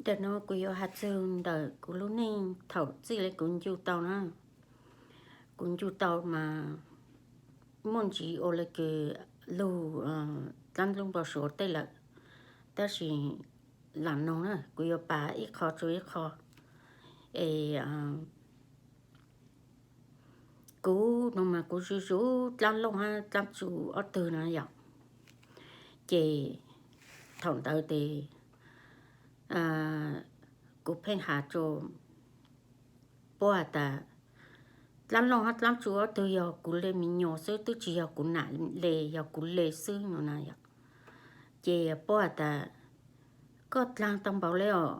Tam no kuv yuav has txog ntawm kuv lub neej thaum txij li kuv ncu tau na. Kuv ncu tau mas muaj ntsis ua li kws lug dlaab lub npau suav tej lawm, tab sis lam noog na kuv yuav pas ib qho rua ib qho. Es kuv no mas kuv zuj zus dlaab looj hab dlaab tsu ob tug na yom. Ces thaum ntawd tes kuv pheej has rua puab has tas dlaab looj hab dlaab tsu ob tug yog kuv le me nyuam xwb, twb tsis yog kuv nam le, yog kuv le xwb no na yom. Ces puab has tas koj dlaag tau npaum le os,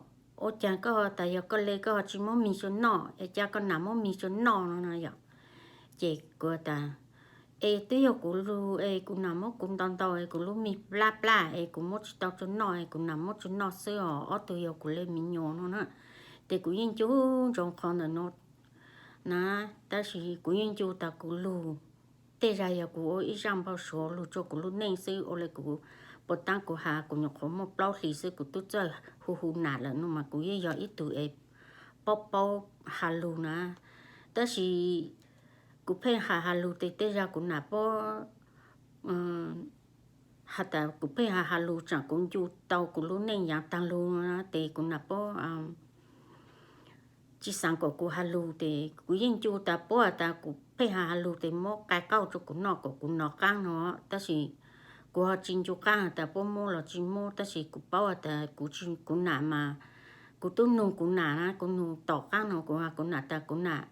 ua caag koj tas yog koj le koj ho tsis muab mis rua noj es cas koj nam muab mis rua noj no na yom. Ces kuv tas es twb yog kuv lug es kuv nam muab kuv ntaus ntaus es kuv lub mis plab plab es kuv muab tsis tau rua noj es kuv nam muab rua noj xwb os, ob tug yog kuv le me nyuam no na. Ces kuv yeej ncu ntsoov qhov ntawm no na, tab sis kuv yeej ncu tas kuv lug tej zag yog kuv ua ib zaaj npau suav lug rua kuv lub neej xwb, ua le kuv puas taab kuv has kuv nyuam qhuav muaj plaub hlis xwb kuv tub txawj hu hu nam lawm no mas kuv yeej yog ib tug es paub paub has lug na. Tab sis kuv pheej has has lug tes tej zag kuv nam puab has tas kuv pheej has has lug tsaam kuv ncu tau kuv lub neej yaav taag lug na tes kuv nam puab tsis xaav kom kuv has lug tes kuv yeej ncu tas puab has tas kuv pheej has has lug tes muab qai qauj rua kuv noj kom kuv nov qaab no. Tab sis kuv ho tsis ncu qaab has tas puab muab los tsis muab, tab sis kuv paub has tas kuv nam mas kuv tub nug kuv nam na, kuv nug tom qaab no kuv has kuv nam tas kuv nam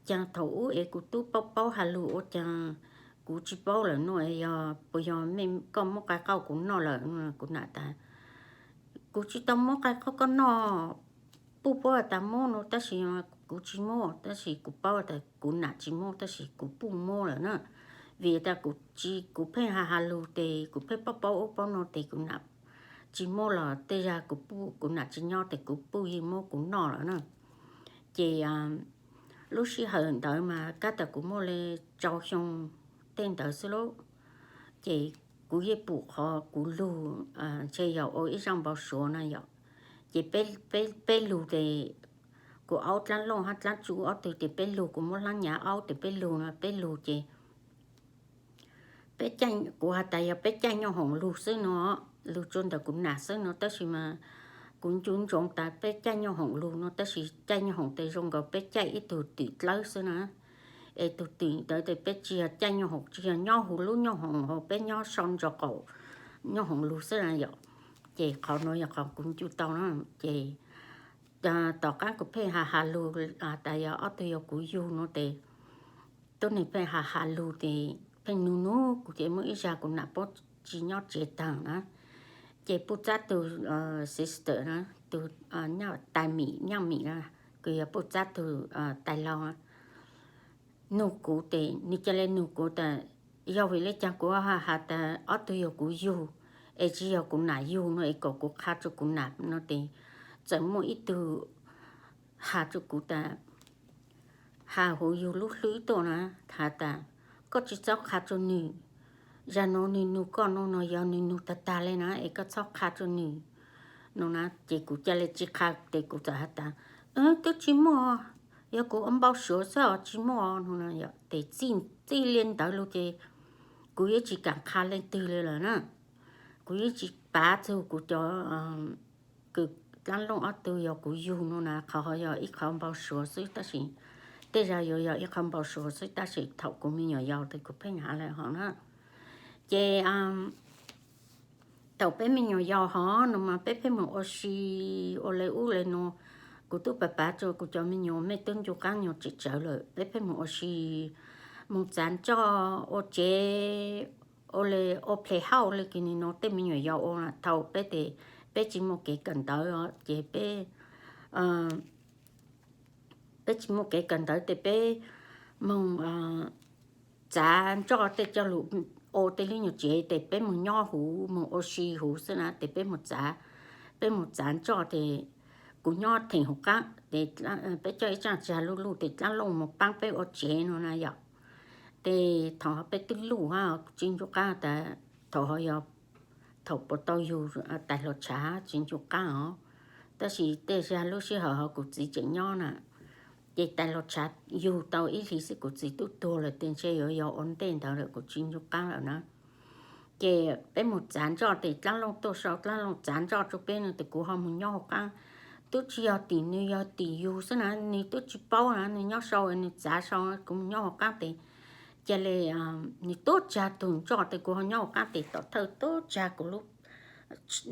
caag thaum ub es kuv tub paub paub has lug ua caag kuv tsis paub lawm no, yog puas yog koj muab qai qauj kuv noj lawm no. Kuv nam tas kuv tsis tau muab qai qauj koj noj, puj puab has tas muab no tab sis kuv tsis muab, tab sis kuv paub tas kuv nam tsis muab tab sis kuv puj muab lawm na. Vim tas kuv tsis, kuv pheej has has lug tes kuv pheej paub paub ub paub no tes kuv nam tsis muab los tej zag kuv puj, kuv nam tsis nyob tes kuv puj yeej muab kuv noj lawm na. Ces lub sij hawm ntawd mas kab tas kuv muaj li rau xyoo tej ntawd xwb lauj. Ces kuv yeej pum qhov kuv lug ntshe yog ua ib zaaj npau suav na yom. Ces peb lug tes kuv aub dlaab looj hab dlaab tsu ob tug tes peb lug, kuv muab hlaab nyav aub tes peb lug no peb lug ces peb caij, kuv has tas yog peb caij nyoob hoom lug xwb no, lug tsua ntawm kuv nam xwb no, tab sis mas kuv ncu ntsoov tas peb caij nyoob hoom lug no tab sis caij nyoob hoom tes zoo nkaus peb caij ib tug twm dlawb xwb na. Es tug twm ntawd tes peb tsis yog caij nyoob hoom, tsis yog nyob huv lub nyoob hoom hauv, peb nyob sau ntso qaum nyoob hoom lug xwb na yom. Ces qhov no yog qhov kuv ncu tau na. Ces tom qaab kuv pheej has has lug tas yog ob tug yog kuv yug no tes tuab neeg pheej has has lug tes pheej nug nug kuv ces muaj ib zag kuv nam puab tsis nyob tsev taag na. Ces puj txab tug sister na, tug tais mim, nyaaj mim na, kws yog puj txab tug tais laug nug kuv tes nwg ca le nug kuv tas yog vim le caag kuv has tas ob tug yog kuv yug es tsis yog kuv nam yug no es kom kuv qha rua kuv nam no tes txawm muaj ib tug has rua kuv tas has huv yug lub hlwb tuaj na, has tas koj tsis txhob qha rua nwg, zag nuav nwg nug koj no no yog nwg nug tag tag le na es koj txhob qha rua nwg no na. Ces kuv ca le tsis qha tes kuv txawm has tas twb tsis muaj, yog kuv ua npau suav xwb os tsis muaj no. Tes txij li ntawd lug ces kuv yeej tsis kaam qha leej twg le lawm na. Kuv yeej tsis pav txug kuv cov kws dlaab looj ob tug yog kuv yug no na, qhov ho yog ib qho npau suav xwb tab sis, tej zag yuav yog ib qho npau suav xwb tab sis thaum kuv me nyuam yaus tes kuv pheej has le hov na. Ces thaum peb me nyuam yaus hov no mas peb pheej moog ua si ua le ub le no. Kuv tub pav pav rua kuv cov me nyuam, mej tub ncu qaab nyuag tsawv tsawv lawm, peb pheej moog ua si, moog txav nroj ua tsev, ua le ua ples hauj le kws nim no tej me nyuam yaus ua. Thaum peb tes peb tsis muaj kev kawm ntawv ces peb, peb tsis muaj kev kawm ntawv tes peb moog txav nroj tej coj lug ua tej lub nyuag tsev tes peb moog nyob huv moog ua si huv xwb na tes peb moog txav, peb moog txav nroj tes kuv nyob theem huv qaab tes peb coj ib tsaaj tsag luj luj tes dlaab looj moog paab peb ua tsev no na yom. Tes thaum peb twb luj hab tsis ncu qaab tas, thaum ho yog thaum puas tau yug tais hluas tshav tsis ncu qaab os. Tab sis tej zag lub sij hawm ho kuv txiv tseem nyob na, ces tais los tshav yug tau ib hlis xwb kuv txiv twb tuag lawm, tias ntshe yuav yog ua ntej ntawd lawm, kuv tsis nco qab lawm na. Ces peb mus txav ntsoj, ces dlaab looj tuaj sau dlaab looj txav ntsoj rua peb no, ces kuv ho mus nyob hauv qaab. Twb tsis yog tim nws, yog tim yug xwb na, nws twb tsis paub na, nws nyob sau nws txav sau, kuv mus nyob hauv qaab tes ca le nws tuab tsag tug ntsoj, tes kuv ho nyob hauv qaab tes tom thawj tuab tsag kuv lub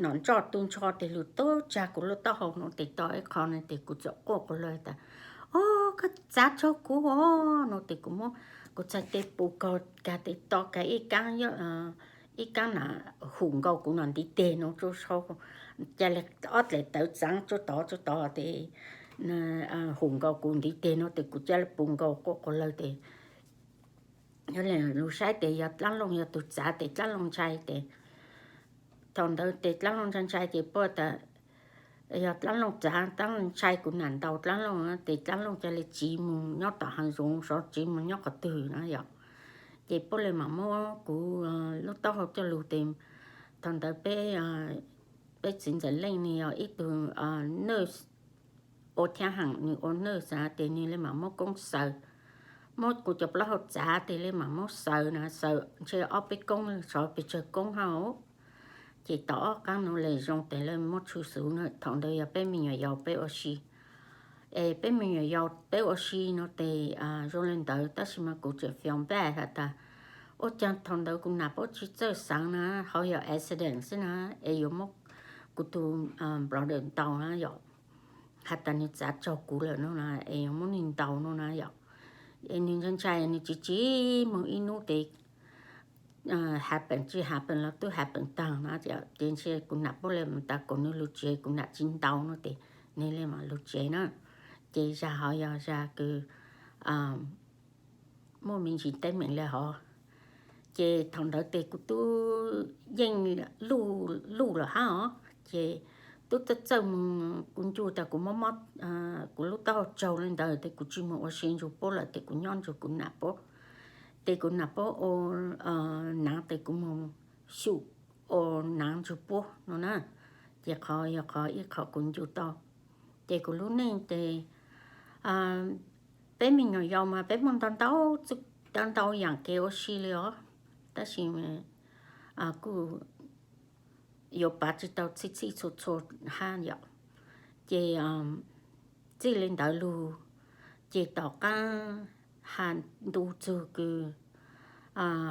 nom ntsoj tu ntsho tes lug tuab tsag kuv lub taub hau no tes to ib qho no tes kuv txawm quaj quas lawg tas, O, koj txav tsaug kuv os no tes kuv muab kuv txhais tes pus kag tes to kag ib kaab, ib kaab na hum nkaus kuv nom ntiv teg no rua sau, ca le ob dlaim tawv txaav rua tod rua tod tes hum nkaus kuv ntiv teg no tes kuv ca le pus nkaus quaj quas lawg tes lug saib tes yog dlaab looj yog tug txav tes dlaab looj ntshai tes thaum ntawd tes dlaab looj ntshai ntshai ces puab tas yog dlaab looj txav, dlaab looj ntshai kuv nam ntaus dlaab looj tes dlaab looj ca le tsiv mus nyob tom hav zoov, sov tsiv mus nyob qhov twg na yom. Ces puab le mam muab kuv lub taub hau coj lug tes thaum ntawd peb txiv ntxawm Leej nws yog ib tug nurse ua thab ham, nws ua nurse tes nws le mam muab koob xaws, muab kuv cov plaub hau txav tes le mam muab xaws na, xaws ntshe ob peb koob, sov pes tsawg koob hab. Ces tom ob qaab no le zoo tes le muab tshwj xuv na, thaum ntawd yog peb me nyuam yaus peb ua si. Es peb me nyuam yaus peb ua si no tes zoo le ntawd tab sis mas kuv tseem feel bad has tas ua caag thaum ntawd kuv nam puab tsis txawj xaav na, ho yog accident xwb na, es yuav muab kuv tug brother ntaus na yom, has tas nws txav tsaug kuv lawm no na, es yuav muab nws ntaus no na yom. Es nws ntshai ntshai nws tsiv tsiv moog ib nub tes happen tsis happen los twb happen taag na, ces ntshe kuv nam puab le tas kom nws lug tsev, kuv nam tsis ntaus no tes nws le mam lug tsev na. Ces zag hov yog zag kws muaj me ntsis teeb meem le hov. Ces thaum ntawd tes kuv tub yeej luj lawm hab os, ces tub txawj txawj moog, kuv ncu tas kuv mob mob kuv lub taub hau tsaug le ntawd tes kuv tsis moog ua si ntsug puab lawm tes kuv nyob ntsug kuv nam puab. Tes kuv nam puab ua naav tes kuv moog xyum ua naav ntsug puab no na. Ces qhov yog qhov ib qho kuv ncu tau. Ces kuv lub neej tes peb me nyuam yaus mas peb muaj ntau ntau, ntau ntau yaam kev ua si li os, tab sis kuj yuav pav tsis tau txhij txhij txhua txhua hab yom. Ces txij li ntawd lug, ces tom qab has ntu txug kws,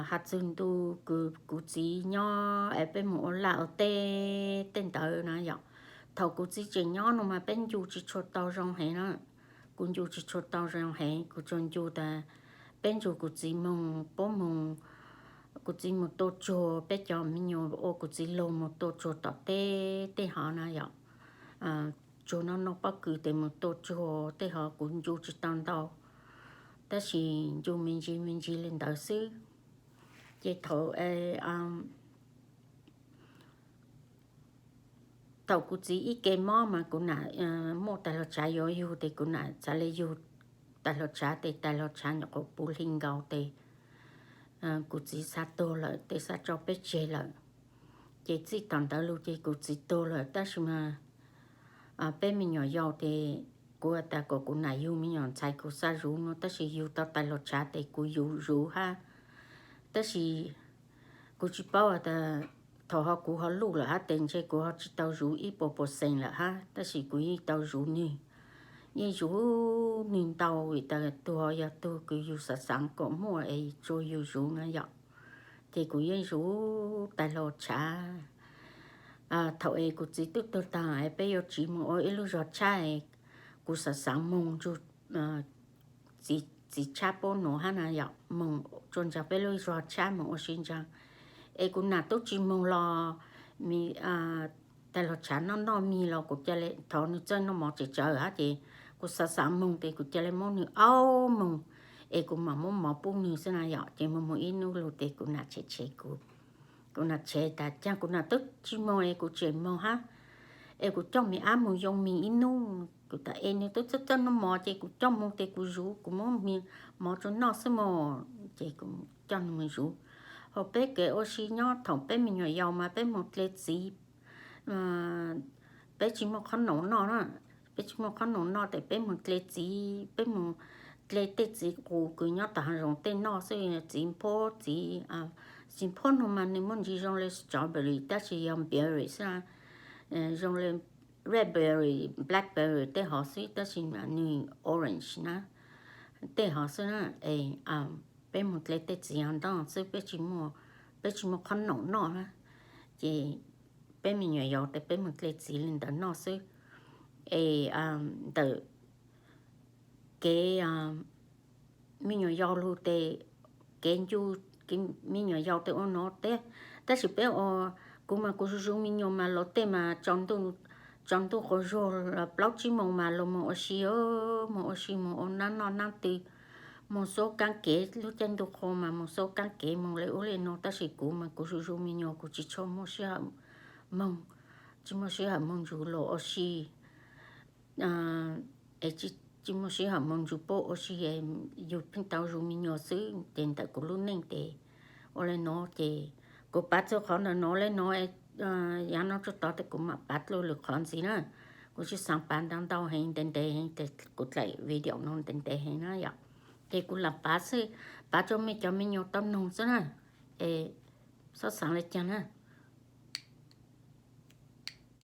has txug ntu kws kuv txiv nyob es peb moog ua laj ua teb tej ntawd na yom. Thaum kuv txiv tseem nyob no mas peb ncu tsis tshua tau zoo heev na. Kuv ncu tsis tshua tau zoo heev, kuv tsuas ncu tas peb ntsug kuv txiv moog, puab moog, kuv txiv moog tua tsuag, peb cov me nyuam ua kuv txiv laug moog tua tsuag tom teb tej hov na yom. Tsuag noj noj pob kws tes moog tua tsuag tej hov kuv ncu tsis tau ntau, tab sis ncu me ntsis me ntsis li ntawd xwb. Ces thaum thaum kuv txiv ib ke mob mas kuv nam muaj tais hluas tshav yuav yug tes kuv nam xav le yug tais hluas tshav tes tais hluas tshav nyuam qhuav puv hli nkaus tes kuv txiv xav tuag lawm tes xav tso peb tseg lawm. Ces txij thaum ntawd lug ces kuv txiv tuag lawm tab sis mas peb me nyuam yaus tes kuv tas kom kuv nam yug me nyuam ntxhais kuv xav zuv no tab sis yug tau tais hluas tshav tes kuv yuav zuv hab. Tab sis kuv tsis paub tas thaum ho kuv ho luj lawm hab tes ntshe kuv ho tsis tau zuv ib puas percent lawm hab, tab sis kuv yeej tau zuv nwg, yeej zuv nwg ntau vim tas tug ho yog tug kws yug xav xaav kom muaj es tsuas yug zuv na yom. Ces kuv yeej zuv tais hluas tshav. Thaum es kuv txiv twb tuag taag es peb yuav tsiv moog ua ib lub zog tshab, kuv xav xaav moog ntsug txiv tshab puab nuav hab na yom, moog tsuas ntsaag peb lub zog tshab moog ua si ntsaag. Es kuv nam tub tsis moog los, tais hluas tshav noj noj mis los kuv ca le thov nwg txawj noj mov tseem tsawv hab ces kuv xav xaav moog tes kuv ca le muab nwg aub moog, es kuv mam muab mov pub nwg xwb na yom. Ces moog moog ib nub lug tes kuv nam tshev tshev kuv, kuv nam tshev tas caag kuv nam tub tsis moog es kuv tseem moog hab, es kuv coj me ab moog yoo mis ib nub. Kuv tas es nwg tub txawj txawj noj mov ces kuv coj moog tes kuv zuv, kuv muab mov rua noj xwb mog. Ces kuv coj nwg moog zuv. Hauv peb kev ua si nyob thaum peb me nyuam yaus mas peb moog dle txiv, peb peb tsis muaj qhob noom noj na. Peb tsis muaj qhob noom noj tes peb mus dle txiv, peb mus dle tej txiv qus kws nyob tom hav zoov tej noj xwb. Txiv nphuab, txiv, txiv nphuab no mas nws muaj ntsis zoo li strawberry tab sis yog berry xwb, zoo li red berry, blackberry tej hov xwb tab sis nws orange na, tej hov xwb na. Es peb mus dle tej txiv hov ntoj xwb, peb tsis muaj qhob noom noj na. Ces peb me nyuam yaus tes peb mus dle txiv li ntawd noj xwb. Es ntawm kev me nyuam yaus lug tes, kev ncu, me nyuam yaus tes ua nov teb. Tab sis peb ua, kuv mas kuv zuj zus me nyuam mas los tej mas tsaus ntuj quas zug plaub tsib moos mas los mus ua si, mus ua si mus ua nab noj nab tw, mus xub kaab kev, lub caij ntuj qhua mas mus xub kaab kev mus li ub li no. Tab sis kuv mas kuv zuj zus me nyuam kuv tsis tshua muaj sij hawm moog, tsis muaj sij hawm moog ntsug los ua si, es tsis muaj sij hawm moog ntsug puab ua si, yug pheej tau zus me nyuam xwb. Ces ntawm kuv lub neej tes ua li no ces kuv pav txug qhov ntawm no li no, yav no tsuj tod tes kuv mam pav dlua lwm qhov ntxiv na. Kuv tsis xaav pav ntau ntau heev ntev ntev heev tes kuv dlaim video no ntev ntev heev na yom. Ces kuv lam pav xwb, pav rua mej cov me nyuam tau noog xwb na. Es xob xaav le caag na.